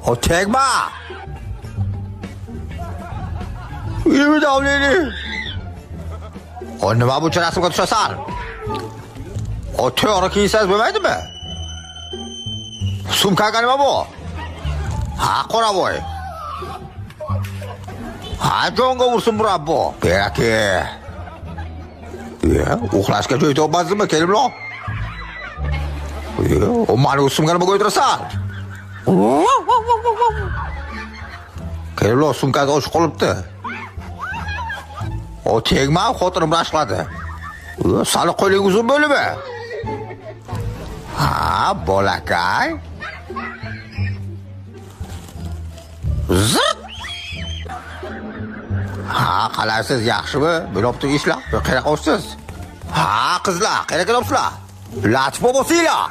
O tegma. Yurimi davleni. O nima buncha rasmga tushasan? O to'g'ri kiyinsangiz bo'lmaydimi? Sumkaga nima bu? Ha, qoraboy. Ha, jonga ursin murabbo. Beraki. Ye, uxlashga joy topmazdimi, kelinlar? Ye, o mani ustimga nima qo'ydirasan? Kelinlar, sumkasi ochiq qolibdi. O tegma, xotinim rashqladi. Sani qo'ling uzun bo'limi? Ha, bolakay. Zirt. Ha, qalaysiz, yaxshimi? Bo'libdi ishlar. Qayerga qolibsiz? Ha, qizlar, qayerga kelibsizlar? Latif bosinglar.